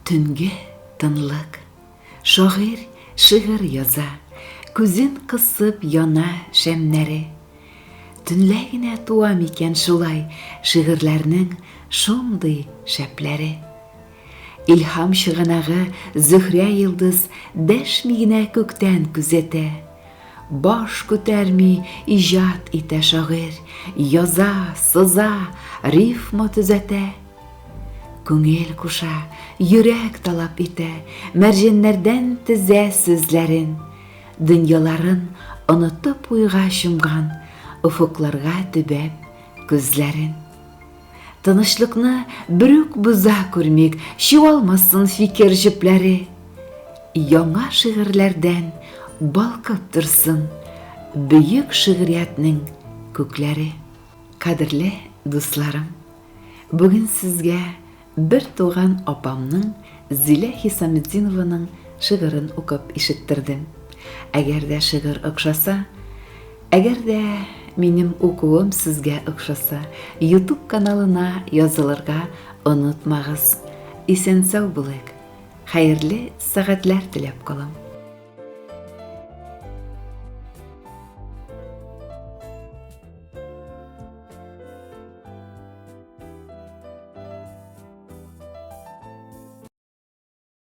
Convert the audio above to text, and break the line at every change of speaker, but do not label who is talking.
Төнге тынлык. Шагыйрь шигырь яза, Күзен кысып яна шәмнәре. Төнлә генә туа микән шулай Шигырьләрнең шундый шәпләре? Илһам чыганагы Зөһрә йолдыз Дәшми генә күктән күзәтә. Баш күтәрми иҗат итә шагыйрь, Яза, сыза, рифма төзәтә. Күңел куша, йөрәк таләп итә, Мәрҗәннәрдән тезә сүзләрен. Дөньяларын онытып уйга чумган, Офыкларга төбәп күзләрен. Тынычлыкны берүк боза күрмик, Чуалмасын фикер җепләре. Яңа шигырьләрдән балкып торсын Бөек шигъриятнең күкләре. Кадерле дусларым! Бүген сезгә бер туган апамның Зилә Хисаметдинованың шигырен укып ишеттердем. Әгәр дә шигырь охшаса, әгәр дә минем укуым сезгә охшаса, YouTube каналына язылырга онытмагыз. Исән-сау булыйк. Хәерле сәгатьләр теләп калам.